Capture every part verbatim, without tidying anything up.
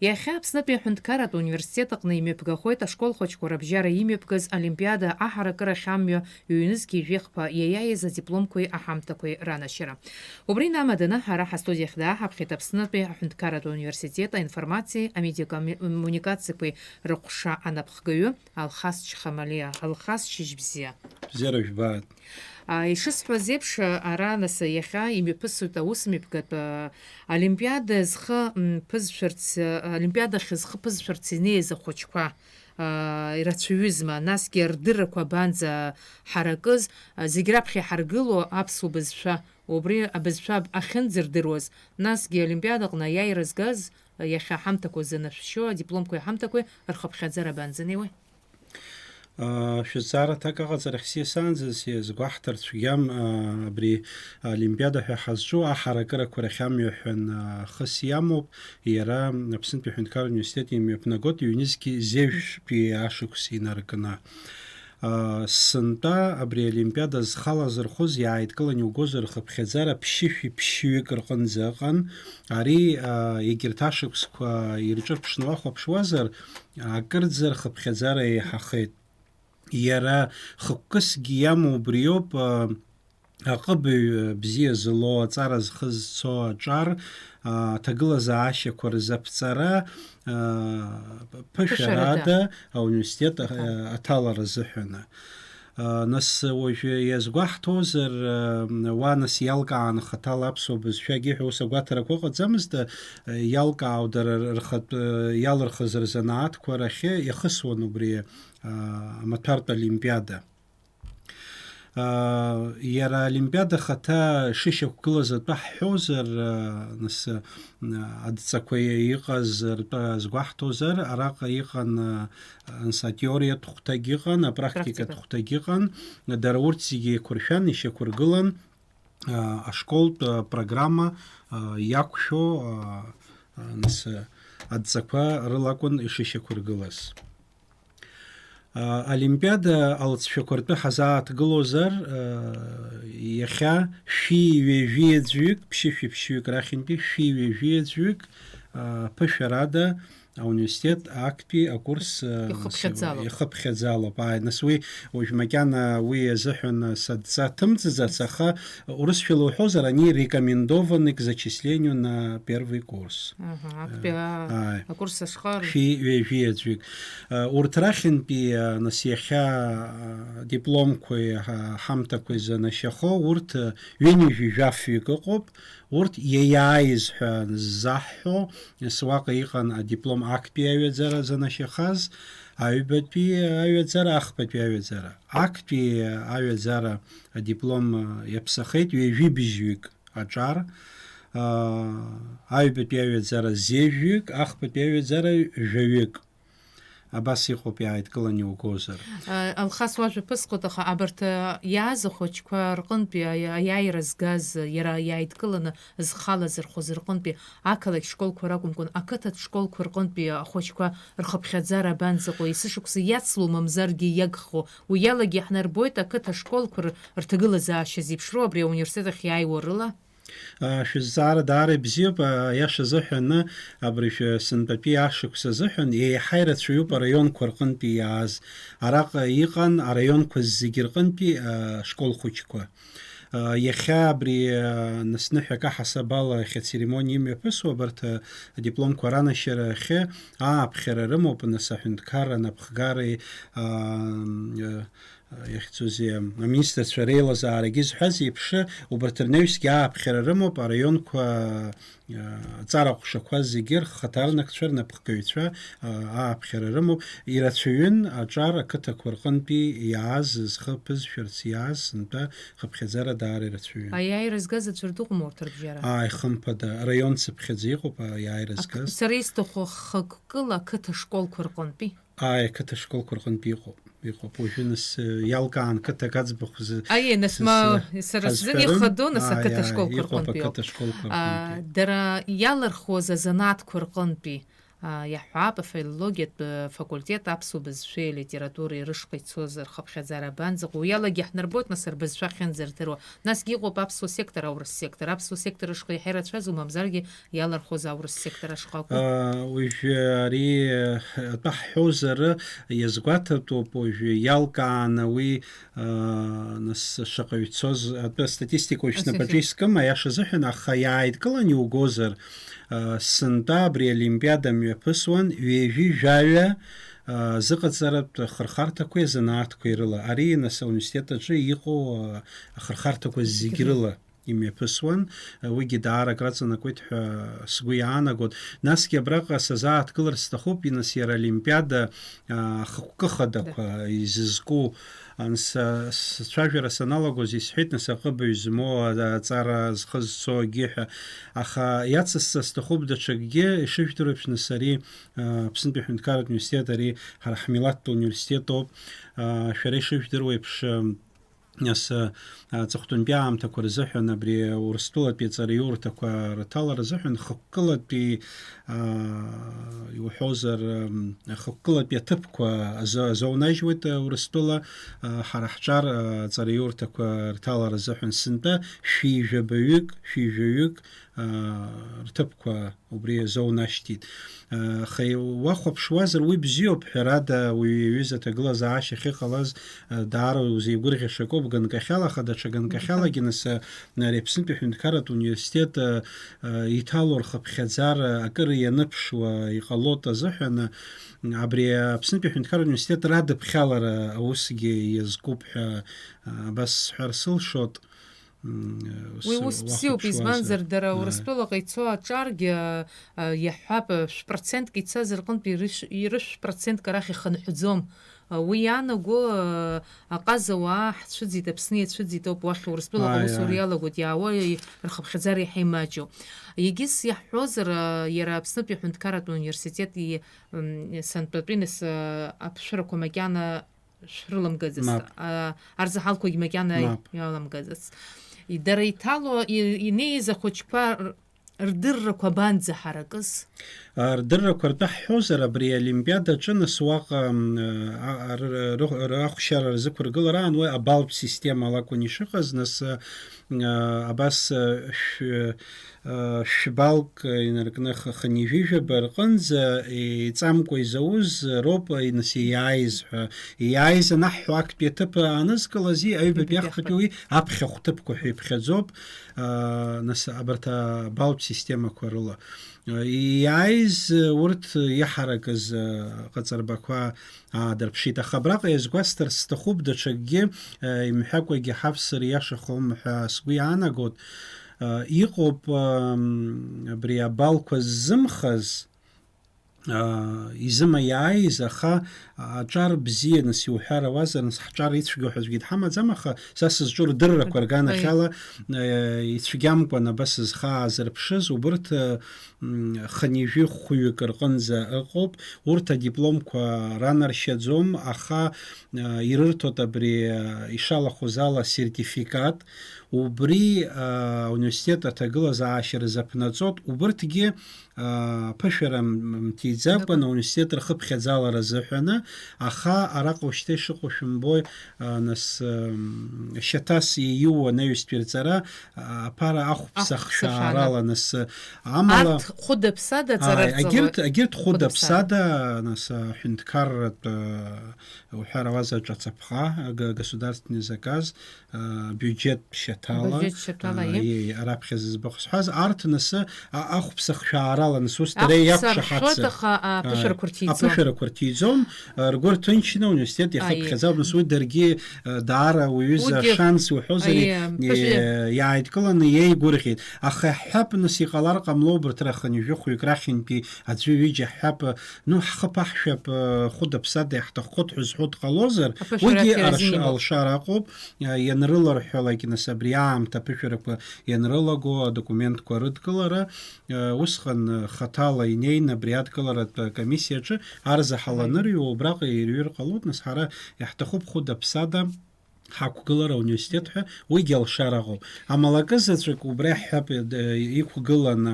Иахьа Аԥснытәи аҳәынҭқарратә университет аҟны имҩаԥгахоит ашкол хәыҷқәа рыбжьара имҩаԥгаз олимпиада аҳаракырахь амҩа ҩнызқьи жәохәа иаиааиз адипломқәеи аҳамҭақәеи ранашьара. Убри инамаданы, ара ҳастудиахь дааҳаԥхьеит Аԥснытәи аҳәынҭқарратә университет аинформациеи амедиакоммуникациақәеи рыҟәша анапхгаҩы Алхас Чхамалиа. Алхас, шьыжь бзиа. Бзиара жәбааит. А, ишысҳәаз еиԥш, ара, нас, иахьа имҩаԥысуеит аусмҩаԥгатә, а, олимпиада зхы, м, ԥызшәарц, а, олимпиадахь зхы ԥызшәарц инеиз ахәыҷқәа, а, ирацәаҩызма, насгьы рдыррақәа абанӡа ҳаракыз, а, зегь раԥхьа иҳаргыло аԥсуа бызшәа, убри абызшәа ахьынӡырдыруаз, насгьы олимпиадаҟны аиааира згаз, а, иахьа аҳамҭақәа занашәшьо адипломқәеи аҳамҭақәеи рхыԥхьаӡара абанӡанеиуеи? Шәызҵаара аҭак аҟаҵарахь сиасаанӡа сиазгәаҳҭар цәгьам, абри Олимпиада ҳәа ҳазҿу аҳаракырақәа рахь амҩа ҳәан хыс иамоуп, иара Аԥснытәи аҳәынҭқарратә университет имҩаԥнагоит ҩнызқьи зежәтәи ашықәс инаркны. Сынтәа абри Олимпиада зхалазырхәыз иааидкылан иугозар рхыԥхьаӡара ԥшьышәи ԥшьҩык рҟынӡа ыҟан. Ари, егьырҭ ашықәсқәа ирҿырԥшны уахәаԥшуазар, акырӡа рхыԥхьаӡара еиҳахеит. Иара хықәкысгьы иамоу убриоуп, а, аҟыбаҩ бзиа зылоу, аҵара зхы зцо аҿар, а, аҭагылазаашьақәа рзаԥҵара, а, ԥышәарада. Ԥышәарада ауниверситет, а, Аҭак. Аҭалара азыҳәан. А, нас уажәы иазгәаҳҭозар, а, уа нас иалкаан хаҭала аԥсуа бызшәагьы ҳәа ус агәаҭарақәа ыҟаӡамызт, а, иалкаау дара рхатә, а, иалырхыз рзанааҭқәа рахьы иахысуан убри, а, амаҭәартә олимпиада. А, иара олимпиада ахаҭа шышьақәгылаз атәы ҳҳәозар, а, нас, а, адҵақәа иҟаз ртәы азгәаҳҭозар, араҟа иҟан, а, нас атеориатә хәҭагь ыҟан, апрактикатә Практика. Хәҭагь ыҟан. Дара урҭ зегьы еиқәыршәан, ишьақәыргылан, а, ашколтә, а, программа, а, иақәшәо, а, а, нас, а, адҵақәа рылакәын ишышьақәыргылаз. А, олимпиада алҵшәақәа ртәы ҳазааҭгылозар, а, иахьа шәи ҩажәи аӡәҩык, ԥшьышәи ԥшьҩык рахьынтәи шәи ҩажәи аӡәҩык, а, ԥышәарада ауниверситет актәи акурс, а, Ихыԥхьаӡалоуп. Ихыԥхьаӡалоуп. Ааи, нас уи уажә макьана уи азыҳәан садҵа ҭымҵӡац, аха урысшәала уҳәозар, они рекомендованы к зачислению на первый курс. Аҳа, актәи, а, Ааи. Акурс ашҟа. Шәи ҩажәи аӡәҩык. А, урҭ рахьынтәи, а, нас иахьа, а, дипломқәеи, а, ҳамҭақәеи занашьахо, урҭ, а, ҩынҩажәи жәафҩык ыҟоуп. Урҭ иаиааиз ҳәа ззаҳҳәо, нас уаҟа иҟан адиплом актәи аҩаӡара занашьахаз, аҩбатәи аҩаӡара, ахԥатәи аҩаӡара. Актәи аҩаӡара адиплом, а, иаԥсахеит ҩажәи быжьҩык аҿар, аа, аҩбатәи аҩаӡара зежәҩык, ахԥатәи аҩаӡара жәаҩык. Абас иҟоуп, иааидкылан иугозар. Алхас, уажәа ԥысҟоит, аха абарҭ, а, иааз ахәыҷқәа рҟынтәи аи-, аиааира згаз, иара иааидкыланы зхалазырхәыз рҟынтәи ақалақь школқәа ракәымкәан, ақыҭатә школқәа рҟынтәи ахәыҷқәа рхыԥхьаӡара абанӡаҟоу, есышықәса иацло мамзаргьы иагхо, уи алагьы иаҳнарбоит ақыҭа школқәа р-, рҭагылазаашьа зеиԥшроу абри ауниверситет ахь иааиуа рыла? А, шәызҵаара даара ибзиоуп, а, аиаша азыҳәаны, абри шәы-, сынтәатәи ашықәс азыҳәан еиҳа ирацәаҩуп араионқәа рҟынтәи иааз. Араҟа иҟан араионқәа зегьы рҟынтәи, а, школ хәыҷқәа. А, иахьа абри, а, нас ныҳәак аҳасабала иахьа ацеремониа имҩаԥысуа абарҭ, а, адипломқәа ранашьара ахьы ааԥхьара рымоуп, нас аҳәынҭқарра анапхгареи, а, м, а, иахьӡузеи, аминистрцәа реилазаарагьы зҳәаз еиԥш, убарҭ рнаҩсгьы ааԥхьара рымоуп, араионқәа, а, аҵара ҟәшақәа зегьы рхаҭарнакцәа, рнапхгаҩцәа, а, ааԥхьара рымоуп. Ирацәаҩын аҿар ақыҭақәа рҟынтәи иааз, зхы ԥызшәарц иааз, сынтәа хыԥхьаӡара даара ирацәаҩын. Аиааира згаз аӡәыр дыҟоума урҭ рыбжьара? Ааи, хымԥада, араион цыԥхьаӡа иҟоуп аиааира Ак-, згаз. Сара исҭаху хықәкыла ақыҭа школқәа рҟынтәи. Ааи, ақыҭа школқәа рҟынтә иҟоуп, иҟоуп. Уажәы нас, э, иалкаан қыҭак аӡбахә зы-, Аиеи, нас ма сара сзын ҳазҳәарым. Ихадоу, нас, Ааи, ақыҭа ааи, школқәа иҟоуп рҟынтәи ауп. Ақыҭа школқәа А, рҟынтәи. Дара иалырхуаз азанааҭқәа рҟынтәи, А, иаҳҳәап, афилологиатә, э, факультет аԥсуа бызшәеи алитературеи рышҟа ицозар, хыԥхьаӡара абанӡаҟоу? Уи алагьы иаҳнарбоит, нас, рбызшәа ахьынӡардыруа. Насгьы иҟоуп аԥсуа сектор, аурыс сектор. Аԥсуа сектор рышҟа иаҳа ирацәазу, мамзаргьы иалархәыз аурыс сектор ашҟа акәу? А, уажәы ари, э, атәы ҳҳәозар, иазгәаҭатәуп, уажәы иалкааны уи, а, нас, шаҟаҩ цоз, атәы астатистика уажә снапаҿы искым, аиаша азыҳәан, аха иааидкылан иугозар, а, сынтәа абри Олимпиада мҩаԥысуан ҩажәи жәаҩа, а, зыҟаҵаратә хырхарҭақәеи азанааҭқәеи рыла. Ари, нас, ауниверситет аҿы иҟоу, а, ахырхарҭақәа зегь рыла имҩаԥысуан. Уигьы даара акраҵанакуеит ҳәа сгәы иаанагоит. Насгьы абраҟа сазааҭгылар сҭахуп, инас, иара Олимпиада, а, ахықәкы хадақәа изызку. Анс-, сцәажәара саналагоз исҳәеит, нас, аҟыбаҩ змоу, а, аҵара зхы зцо акгьы ҳәа. Аха иацысҵар сҭахуп даҽакгьы, ишыжәдыруеиԥш, нас, ари, а, Аԥснытәи аҳәынҭқарратә университет, ари ҳара ҳмилаҭтә университет ауп. А, шәара ишыжәдыруеиԥш, ам, нас, а, аҵыхәтәантәи аамҭақәа рзыҳәан абри Урыстәылатәи аҵараиурҭақәа рҭалара азыҳәан хықәкылатәи, а, иуҳәозар, ам, хықәкылатәи аҭыԥқәа азо-, азоунажьуеит, а, Урыстәыла, а, ҳара ҳҿар, а, аҵараиурҭақәа рҭалара азыҳәан сынтәа шәи жәабаҩык, шәи жәаҩык, а, рҭыԥқәа убри азоунашьҭит. Аха уахәаԥшуазар, уи бзиоуп, ҳәарада, уи аҩыза аҭагылазаашьа ахьыҟалаз, даара узеигәырӷьаша акоуп, ганкахьала, аха даҽа ганкахьалагьы, нас, ари Аԥснытәи аҳәынҭқарратә университет иҭало рхыԥхьаӡара акыр ианыԥшуа иҟалоит азыҳәан, абри Аԥснытәи аҳәынҭқарратә университет радыԥхьалара аусгьы иазкуп ҳәа, абас сҳәар сылшоит. М, Уи ус ус бзиоуп, уахәаԥшуазар. Избанзар, дара Ааи. Урыстәылаҟа ицо аҿаргьы, а, а, иаҳҳәап, а, шә-процентк ицаз рҟынтә ирышә-, ирышә-, процентк арахь ихынҳәӡом. А, уи иаанаго, а, аҟаза уаа ҳцәыӡит, Аԥсны иацәыӡит ауп, уахь Урыстәылаҟа Ааи, аусура ааи. Иалагоит, иаауа и-, рхыԥхьаӡара иаҳа имаҷу. Егьыс иаҳҳәозар, а, иара Аԥснытәи аҳәынҭқарратә университет и-, м, сынтәатәи нас, а, аԥшәырақәа макьана шәрыламгаӡацт, Мап. А, арзаҳалқәагь макьана Мап. Иаламгаӡацт. И-, дара иҭало, и-, инеиз ахәыҷқәа р-, рдыррақәа абанӡаҳаракыз? А, рдыррақәа ртәы ҳҳәозар, абри Олимпиада аҿы, нас, уаҟа, м, а, а, р-, р-, р-, ахәшьара рзықәыргылараан уи абалтә системала акәын ишыҟаз, нас, а, а, абас, а, шә-, а, шә-балк инаркны х-, хынҩажәи жәаба рҟынӡа еиҵамкәа изауз роуп, инас иааиз ҳәа. Иааиз анаҳҳәо актәи аҭыԥ аанызкылази, аҩбатәи Ҩбатәи ахԥатәи ахԥатәи. Уи аԥхьахә ҭыԥқәа ҳәа иԥхьаӡоуп, а, нас абарҭ абалтә системақәа рыла. А, иааиз урҭ иаҳаракыз, а, ҟаҵарбақәа аадырԥшит. Аха абраҟа иазгәасҭарц сҭахуп даҽакгьы, а, имҳәакәагьы ҳавсыр иашахом ҳәа сгәы иаанагоит. А, иҟоуп, ам, абри абалқәа ззымхаз, а, изымаиааиз, аха аҿар бзианыс иуҳәарауазар, нас ҳҿар ицәгьоу ҳәа аӡәгьы дҳамаӡам, аха са сызҿу рдыррақәа рганахьала, а, ицәгьамкәан абас зхы аазырԥшыз, убырҭ, а, м, хынҩажәи хәҩык рҟынӡа ыҟоуп. Урҭ адипломқәа ранаршьаӡом, аха, а, ирырҭоит абри, а, ишалахәыз ала асертификат. Убри, а, ауниверситет аҭагылазаашьа рзаԥнаҵоит. Убырҭгьы, а, ԥышәара м-, мҭиӡакәан Дакәын. Ауниверситет рхыԥхьаӡалара азыҳәаны, аха араҟа ушьҭа ишыҟоу шәымбои, а, нас, м, шьаҭас ииуа анаҩстәи рҵара, а, аԥара ахәԥса Ахәԥса хшәаарала, хшәаара. Нас, а, амала Арҭ хәыда-ԥсада аҵара Ааи, рҵалоит. Агьырҭ, агьырҭ Хәыда-ԥсада. Хәыда-ԥсада, нас, аҳәынҭқарратә, а, уҳәарауазар, ҿацаԥха, га-, государственный заказ, а, бюджет шьаҭала, Бюджет шьаҭала, а, иа? Иа, иа, раԥхьа зыӡбахә сҳәаз, арҭ насы, а, ахәԥса хшәаарала, нас ус дара Ахәԥса иақәшаҳаҭзар. Рҳәоит, аха, а, Аи, аԥышәарақәа рҭиӡом. Аԥышәарақәа рҭиӡом, а, ргәы рҭынчны ауниверситет Аи. Ихыԥхьаӡап, нас уи даргьы, а, даара уҩыза Уигьы, шанс уҳәозар, аи, и-, пыжәе. И-, иааидкыланы иеигәырӷьеит. Аха иаҳҳәап, нас иҟалар ҟамло убарҭ рахынҩажәи хәҩык рахьынтәи аӡәы ҩыџьа ҳҳәап, ну, ҳхы ԥаҳшәап, а, хәыда-ԥсада иаҳҭаххоит ҳәа зҳәо дҟалозар, Аԥышәарақәа уигьы арш-, ирзиноуп. Алшара аҟоуп. Иа-, ианрыларҳәалак, нас, абри аамҭа аԥышәарақәа ианрылаго адокументқәа рыдкылара, а, усҟан, а, хаҭала инеины абри адкыларатә комиссиаҿы арзаҳал Аҳ. Анырҩуа, убраҟа ирҩыр ҟалоит, нас, ҳара иаҳҭахуп хәыда-ԥсада ҳақәгылара ауниверситет ҳәа, уигьы алшара ыҟоуп. Амала акы заҵәык убра иаҳҳәап, э, иқәгыланы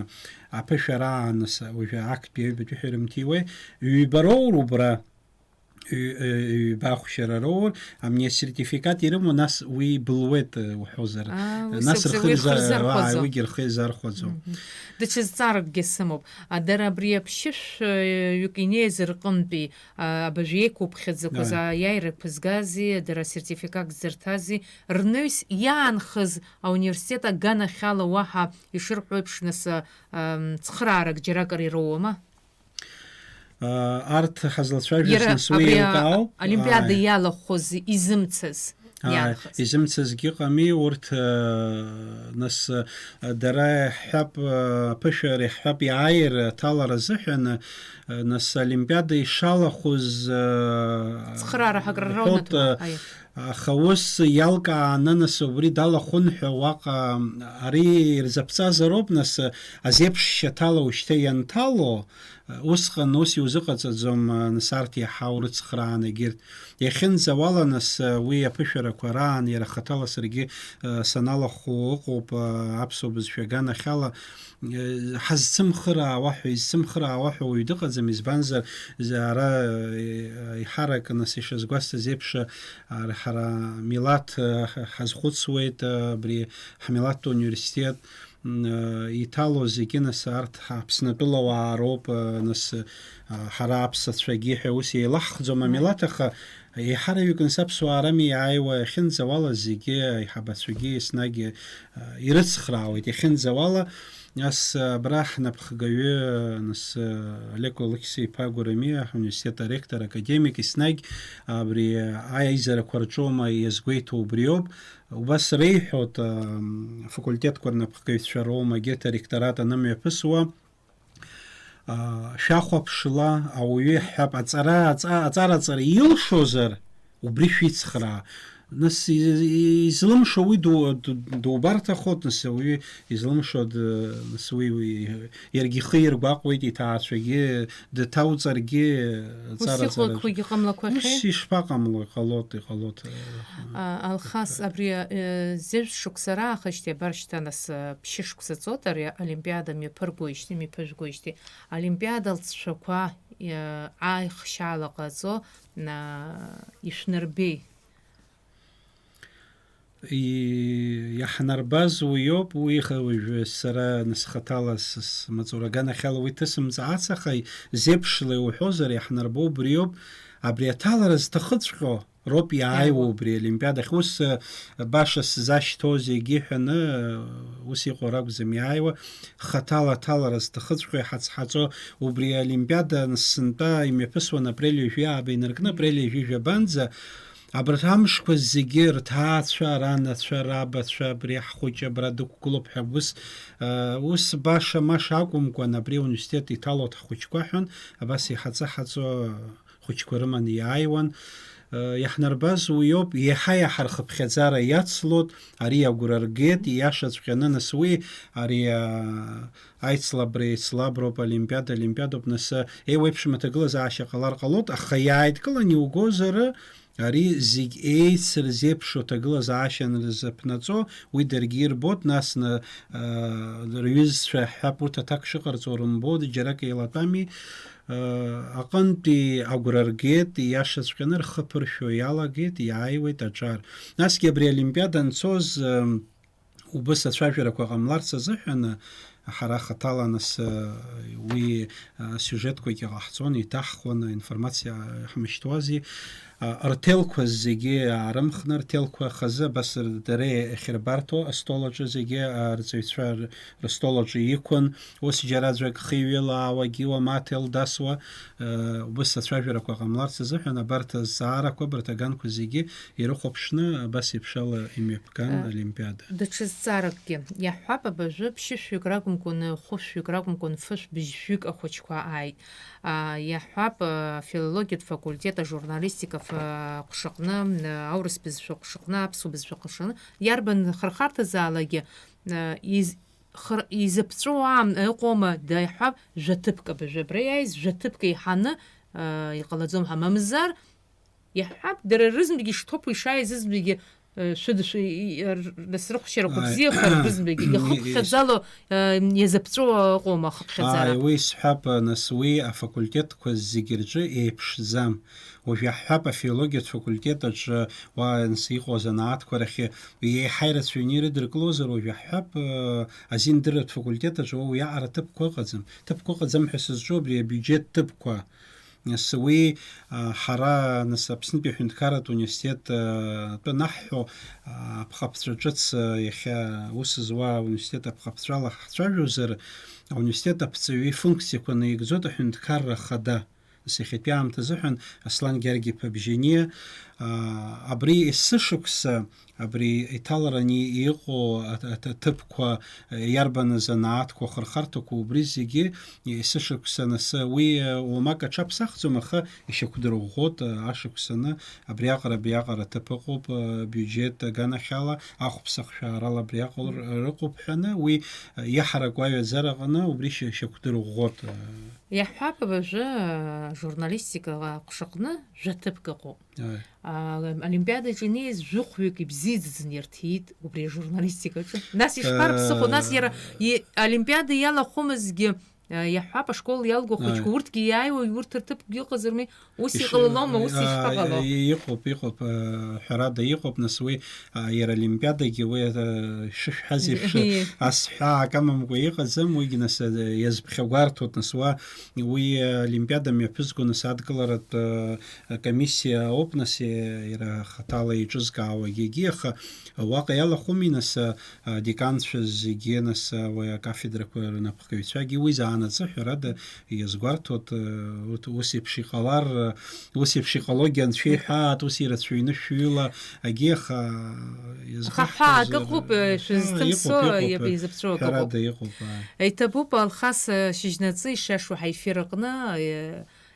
аԥышәара ааныс, уажәы актәи аҩбатәи ҳәа ирымҭиуеи, ҩба роур убра, ҩ-, э, ҩба ахәшьара роур, амни асертификат ирымоу, нас уи былуеит, э, уҳәозар. Аа, уи Нас сыбзиа, рхы уи рхы иза-, рзархәаӡом. Уигьы рхы изархәаӡом. Мгм. Даҽа зҵааракгьы сымоуп. А, дара абри аԥшьышәҩык инеиз рҟынтәи, а, абыржә еиқәыԥхьаӡақәаз Ааи. аиааира ԥызгази, дара асертификат зырҭази, рнаҩс иаанхаз ауниверситет аганахьала уаҳа ишырҳәо еиԥш, нас, а, ам, цхыраарак џьаракыр ироуама? А, арҭ ҳазлацәажәоз Иара нас уи абри а-, еилкаауп. Олимпиада Ааи. иалахәыз изымцаз Ааи, иаанхаз. изымцазгьы ыҟами, урҭ, а, нас, а, дара иаҳҳәап, а, аԥышәара иаҳҳәап, иааир аҭалара азыҳәан, а, нас Олимпиада ишалахәыз, а, Цхыраара ҳакра рҳәоит, роунаҭома? а, Аиа. Аха ус иалкааны, нас, убри далахәын ҳәа уаҟа ари ирзаԥҵазароуп, нас, азеиԥшшьа ҭало ушьҭа ианҭало, усҟан ус иузыҟаҵаӡом, нас арҭ иаҳа урыцхраан егьырҭ. Иахьынӡауала, нас, уи аԥышәарақәа раан иара хаҭала саргьы, саналахәу ыҟоуп, аԥсуа бызшәа аганахьала, Э, ҳазцымхыраауа ҳәа, изцымхыраауа ҳәа уаҩ дыҟаӡам, избанзар, з-, ара, э, еиҳарак, нас, ишазгәасҭаз еиԥш, ар-, ҳара милаҭ, э, ҳ-, ҳазхәыцуеит, э, абри ҳмилаҭтә университет, м, э, иҭало зегьы, нас, арҭ Аԥснатәыла уаа роуп, э, нас, э, ҳара аԥсацәагьы ҳәа ус еилаҳхӡом амилаҭ, аха еиҳараҩык, нас, аԥсуаа рами иааиуа, иахьынӡауала зегьы, аиҳабацәагьы еснагь, э, ирыцхраауеит, иахьынӡауала, Ас, абра ҳнапхгаҩы, нас, Олег Алықьса-иԥа Гәырами, ҳуниверситет аректор, академик, еснагь абри аизарақәа рҿоума иазгәеиҭо убриоуп. Убас реиҳәоит, ам, факультетқәа рнапхгаҩцәа роума егьырҭ аректорат анымҩаԥысуа, а, шәахәаԥшла, ауаҩы иаҳҳәап, аҵара, аҵа-, аҵара-ҵара илшозар, убри шәицхраа. Нас и-, и-, излымшо уи ду-, ду-, дубарҭахоит, нас ауаҩы излымшо д-, нас уи, уи, иаргьы ихы иргәаҟуеит, иҭаацәагьы дҭауҵаргьы, Ус ҵара-ҵара. Иҟақәагьы ҟамлақәахьеи? Ус ишԥаҟамло, иҟалоит, иҟалоит. А, Алхас, абри, э, зежә шықәса раахижьҭеи абар шьҭа, нас, э, ԥшьышықәса ҵуеит ари Олимпиада мҩаԥыргоижьҭеи, мҩаԥыжәгоижьҭеи. Олимпиада алҵшәақәа, э, аихшьаала ҟаҵо, а, ишәнарбеи? И-, иаҳнарбаз уиоуп, уи х-, уажәы сара, нас, хаҭала с-, смаҵура аганахьала уи ҭысымҵаац, аха зеиԥшла иуҳәозар, иаҳнарбо убриоуп, абри аҭалара зҭахыҵәҟьо роуп иааиуа. Иааиуа. Убри Олимпиадахь. Ус, э, баша сзашьҭоу зегьы ҳәаны, э, ус иҟоу ракәӡам иааиуа, хаҭала аҭалара зҭахыҵәҟьо иҳацҳаҵо, убри Олимпиада сынтәа имҩаԥысуан апрель ҩажәи ааба инаркны, апрель ҩажәи жәабанӡа, Абарҭ амшқәа зегьы рҭаацәа, ранацәа, рабацәа, абри ҳхәыҷы абра дықәгылоуп ҳәа ус, э, ус баша-маша акәымкәан, абри ауниверситет иҭалоит ҳхәыҷқәа ҳәан, абас иҳаҵа-ҳаҵо хәыҷқәа рыманы иааиуан. Э, иаҳнарбаз уиоуп, иаҳа-иаҳа рхыԥхьаӡара иацлоит, ари агәра ргеит, ииашаҵәҟьаны, нас уи, ари, а, аицлабра еицлаброуп, олимпиада олимпиадоуп, нас, э, еиуеиԥшым аҭагылазаашьа ҟалар ҟалоит, аха иааидкылан иугозар, Ари зегь еицырзеиԥшу аҭагылазаашьа анрызаԥнаҵо, уи даргьы ирбоит, нас, на-, а, рҩызцәа ҳҳәап, урҭ аҭак шыҟарҵо рымбои, џьарак еилатәами, а, аҟынтәи агәра ргеит, ииашаҵәҟьаны рхы ԥыршәо иалагеит, иааиуеит аҿар. Насгьы абри Олимпиада анцоз, ам, Убыс ацәажәарақәа ҟамларц азыҳәан, ҳара хаҭала нас, уи, асиужетқәагьы ҟаҳҵон, иҭаҳхуан, аинформациа ҳмышьҭуази, рҭелқәа зегьы аарымхны, рҭелқәа хазы абас дара иахьырбарҭоу астол аҿы зегьы, арҵаҩцәа рыстол аҿы иқәын, ус џьара аӡәк хиҩылаауагьы уамаҭа илдасуа, убыс ацәажәарақәа ҟамларц азыҳәан абарҭ азҵаарақәа, абарҭ аганқәа зегьы ирыхәаԥшны абас еиԥш ала имҩаԥган Э, олимпиада. Даҽа зҵааракгьы. Иаҳҳәап, абыржәы ԥшьышәҩык ракәымкәаны, хәышәҩык ракәымкәаны, фышә быжьҩык ахәыҷқәа ааит. А, иаҳҳәап, а, филологиатә факультет, ажурналистика фа-, ҟәшаҟны, а, аурыс бызшәа ҟәшаҟны, аԥсуа бызшәа ҟәшаҟны, иарбан хырхарҭазаалакгьы, а, из-, хыр-, изыԥҵәоу аамҭа ыҟоума, даҳҳәап, жәа-ҭыԥк абыржәы абра иааиз, жәа-ҭыԥк еиҳаны, а, иҟалаӡом ҳәа. Мамзар, Иаҳҳәап, дара рызнык ишҭоуп ишааиз знык, Шәыдышә, нас рыхәшьарақәа бзиахар, рызмҩагьы иахыԥхьаӡало, иазыԥҵәо ыҟоума ахыԥхьаӡара? Ааи, уи сҳәап, нас уи афакультетқәа зегьы рҿы еиԥшӡам. Уажә иаҳҳәап, афилологиатә факультет аҿы уа, нас, иҟоу азанааҭқәа рахьы еиҳа ирацәаҩны ирыдыркылозар, уажә иаҳҳәап, азиндырратә факультет аҿы уа уиаҟара ҭыԥқәа ыҟаӡам. Ҭыԥқәа ыҟаӡам ҳәа сызҿу абри абиуџьет ҭыԥқәа. Нас уи, а, ҳара, нас, Аԥснытәи аҳәынҭқарратә университет, а, атәы анаҳҳәо, а, аԥҟаԥҵәа ҿыц, а, иахьа ус зуа ауниверситет аԥҟаԥҵәала ҳцәажәозар, ауниверситет аԥҵаҩы ифункциақәа наигӡоит аҳәынҭқарра ахада. Нас иахьатәи аамҭа азыҳәан Аслан Гьаргь-иԥа Бжьаниа, а, абри есышықәса абри иҭалараны иҟоу аҭ-, аҭ-, аҭыԥқәа, иарбаныз анааҭқәа, ахырхарҭақәа, убри зегьы есышықәса, нас уи уамак аҽаԥсахӡом, аха ишьақәдырӷәӷәоит, ашықәсаны абриаҟара, абриаҟара аҭыԥ ыҟоуп, биуџьет аганахьала, ахәԥсахшәаарала абриаҟара рыҟоуп ҳәаны, уи иаҳараку аҩаӡара аҟны убри шьа-, шьақәдырӷәӷәоит. Иаҳҳәап, абыржәы ажурналистика аҟәшаҟны жәа ҭыԥк ыҟоуп. Ааи. А, олимпиадаҿы инеиз жәохәҩык ибзиаӡаны ирҭиит убри ажурналистикаҿы. Нас ишԥарыԥсыхәо? Нас иара, и-, олимпиада иалахәымызгьы, а, иаҳҳәап, ашкол иалго ахәыҷқәа, ааи, урҭгьы иааиуа, урҭ рҭыԥкгьы ыҟазарми? Ус, иши-, иҟалалома? Ус, а, ишԥаҟало? И-, иҟоуп, иҟоуп, а, ҳәарада иҟоуп, нас уи, а, иара олимпиадагьы уи, а, шышәҳәаз еиԥш, ас ҳәаак амамкәа иҟаӡам, уигьы, нас, а, иазԥхьагәарҭоит, нас уа уи, а, олимпиада мҩаԥызго, нас, адкыларатә, а, акомиссиа ауп, нас, иара хаҭала еиҿызкаауагьы, аха уаҟа иалахәыми, нас, а, адеканцәа зегьы, нас, а, уи акафедрақәа рнапхгаҩцәагьы уи заанаҵы, ҳәарада, иазгәарҭоит, а, урҭ ус еиԥш иҟалар, а, ус еиԥш иҟалогьы анцәа иҳәаат, ус ирацәаҩны шәҩыла, агьи, аха, а, аха ҳәаак иазгәаҳтозар, ыҟоуп, а, шәызҭымсо, иҟоуп, иҟоуп, иазыԥҵәо акы ыҟоуп. Ҳәарада иҟоуп, ааи. Иҭабуп, Алхас, а, шьыжьнаҵы ишиашоу ҳаефир аҟны, а,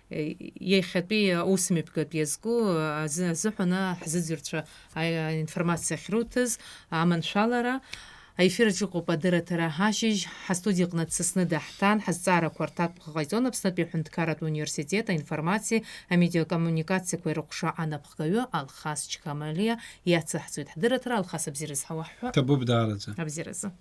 иахьатәи аусмҩаԥгатә иазку азы-, азыҳәан ҳзыӡырҩцәа аинформациа ахьруҭаз аманшәалара. Аефир аҿы иҟоуп адырраҭара ашьыжь. Ҳастудиаҟны дсасны даҳҭан, ҳазҵаарақәа рҭак ҟаиҵон Аԥснытәи аҳәынҭқарратә университет аинформациеи амедиакоммуникациақәеи рыҟәша анапхгаҩы Алхас Чкамалиа. Иацаҳҵоит ҳдырраҭара. Алхас, абзиара зҳауа ҳҳәа. Ҭабуп даараӡа. Абзиаразы.